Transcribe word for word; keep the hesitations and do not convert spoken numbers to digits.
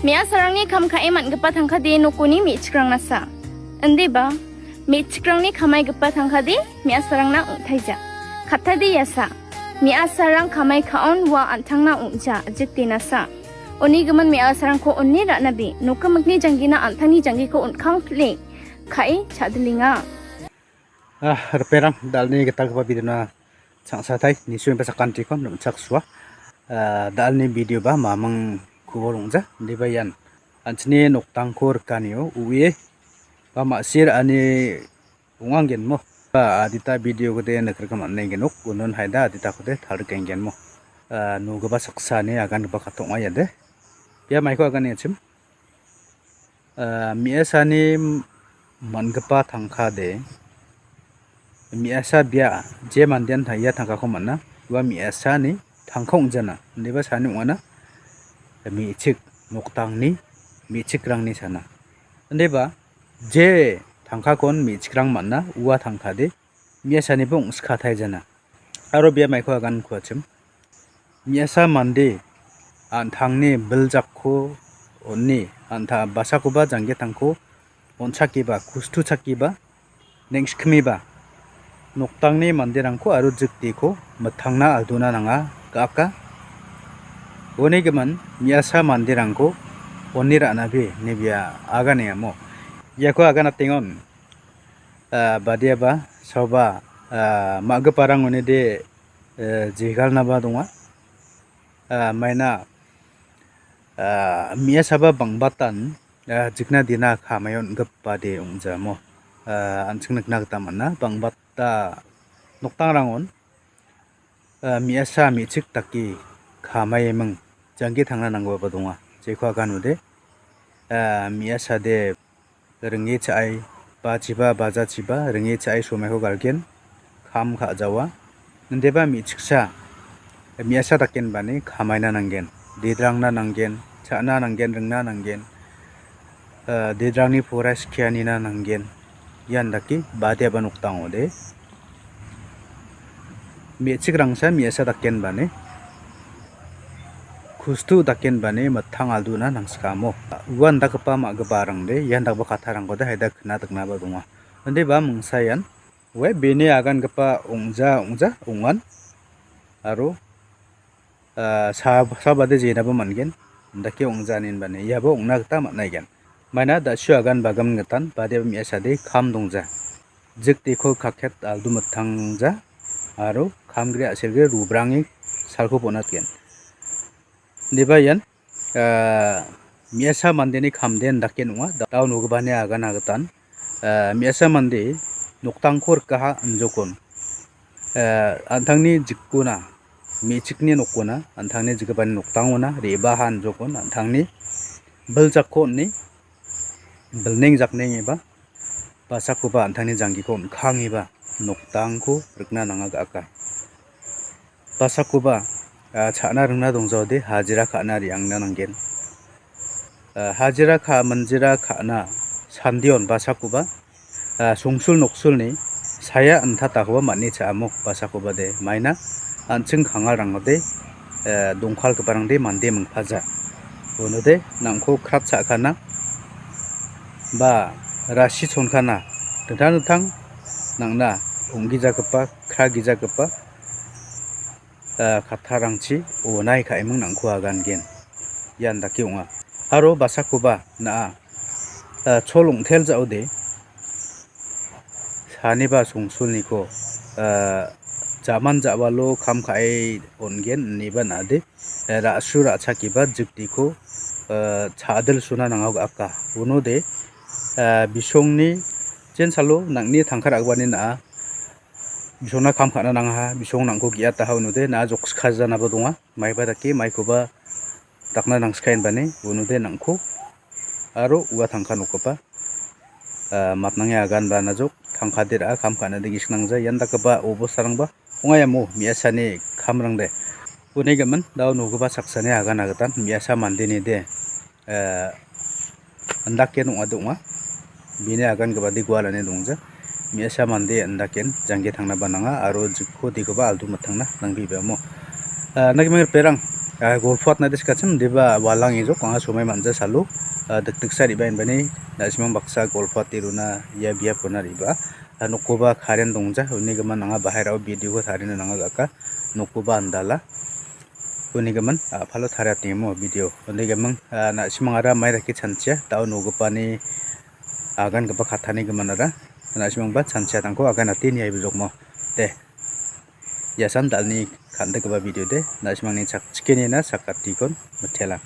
Me·asarangni kam ka·e man·gipa tangkade nokoni me·chikrangnasa. Indiba, me·chikrangni kamaigipa tangkade me·asarangna ong·taija. Kattade iasa, me·asarang kamai ka·on ua an·tangna ong·ja, jikdenasa. Uni gimin me·asarangko one ra·nabe, nokgimikni janggina an·tangni janggiko on·kangpile ka·e cha·dilenga. Ah, riperang, dalni gitalgipa videona chang·satai, nisui ba sakantikon rim·chaksoa. Ah, dalni videoba maming kubor ong·ja, indiba ian an·chingni noktangko rikanio, u·e ba ma·sina ra·ani ong·angenmo. Ba adita videokode nikna man·engenok, unon haida aditakode talrikengenmo. Ah, nogipa saksani agangipa katong ong·a iade. Ia maiko aganengachim. Ah, me·asani man·gipa tangkade, me·asa bia je mandean ta-, ia tangkako man·a, ua me·asani tangka ong·jana, indiba sani ong·ana, me·chik noktangni me·chikrangni sana. Indiba je tangkakon me·chikrang man·a, ua tangkade me·asaniba ong·sikataijana. Aro bia maiko agan kuachim. Me·asa mande an·tangni biljakko on·e, an·ta basakoba janggetangko on·chakeba, kustu chakeba, neng·sikimiba, noktangni manderangko aro jikdiko mittangna aldona nanga ga·aka. Uni gimin me·asa manderangko on·e ra·nabe ine bia aganengamo. Iako aganatengon, ah, badiaba saoba, ah, ma·giparang onede, eh, jegalnaba donga. Ah, maina, ah, me·asaba bangbatan, ah, jikna dina kamai on·gipade ong·jamo. Ah, an·ching nikna gita man·a, bangbata noktangrangon, ah, me·asa me·chik dake kamaiming jangge tangna nanggipa donga. Jeko aganode, ah, me·asade ringe cha·ai, bachiba bajachiba ringe cha·ai somaiko galgen, kam ka·jawa. Indeba me·chiksa, me·asa dakenbani kamaina nanggen, dedrangna nanggen, cha·na nanggen, ringna nanggen, eh, dedrangni pora skianina nanggen. Ian dake badiaba noktang ong·ode. Me·chikrangsa me·asa dakenbani, kustu dakenbani mittang aldona nangsikamo. Ua indakgipa ma·giparangde ian dakgipa kattarangkode haida kna diknaba donga. Indiba mingsa ian, we bini agangipa ong·ja ong·ja ong·an aro ah, sa-, sabade jenaba man·gen. Indake ong·janinbani iaba ong·na gita man·aigen. Maina da·sio agan bagan gitan bade me·asade kam dongja. Jikdiko kaket aldu mittangja aro kamgre a·selgre rubrange salko bonatgen. Indiba ian, ah, me·asa mandeni kamden dake ong·a. Da-, dao nogipani agana gitan, ah, me·asa mande noktangko rikaha injokon. Eh, an·tangni jikona, me·chikni nokona, an·tangni jikgipani noktangona, re·baha injokon, an·tangni biljakko on·e, bilneng jakneng eba basakoba an·tangni janggiko on·kangeba noktangko rikna nanga ga·aka. Basakoba, ah, cha·na ringna dongjaode hajira ka·na re·angna nanggen. Ah, hajira ka-, manjira ka·na sandion basakoba, ah, songsul noksulni saya antatakoba man·e cha·amo basakoba de. Maina an·ching kangalrangode, eh, dongkalgiparangde mande mingpaja. Unode nang·ko krat cha·kana ba rasi chonkana dingtang dingtang nang·na ong·gijagipa, kra gijagipa, ah, kattarangchi onai ka·eming nang·ko agangen. Ian dake ong·a. Aro basakoba na·a, ah, chol ong·tel ja·ode saniba songsulniko, ah, ja·man ja·walo kam ka·e on·gen ineba na·ade, eh, ra·su ra·chakeba jikdiko, ah, cha·dil suna nangao ga·aka. Unode, ah, bisongni jensalo nang·ni tangka ra·gipani na·a bisongna kam ka·na nangaha, bisong nang·ko ge·ataha unode na·a jokskajanaba donga. Maiba dake maikoba dakna nangskaenbani unode nang·ko aro ua tangka nokgipa, ah, matnange aganba najok tangkade ra·a kam ka·nade gisik nangja ian dakgipa obostarangba ong·a iamo me·asani kamrangde. Uni gimin dao nogipa saksani agan agitan me·asa mandeni de, eh, indake ong·ade ong·a. Bini agangipade gualane dongja. Me·asa mande indaken jangge tangnaba nanga aro jikko dikoba aldu mittangna nangbibiamo. Ah, nagimeng riperang, Ah, golpoatna de sikachim, deba walang ijok, anga somai manja salo, ah, dikdiksa riba inbani, na·simang baksa golpoate rona, ia biap rona riba. Ah, nokoba karen dongja, unigimin anga bahairao video ko tarina nanga gaka, nokoba andala. Unigimin, ah, palo tariatengemo video. Unigimin, ah, na·simangara mai rake chanchia, tao nogipani agangipa kattani giminara, na·simangba chanchiatangko aganate niaibo jokmo. De. Iasan dalni kan·dikgipa video de, na·simangni chakchikenina sakatikon mitela.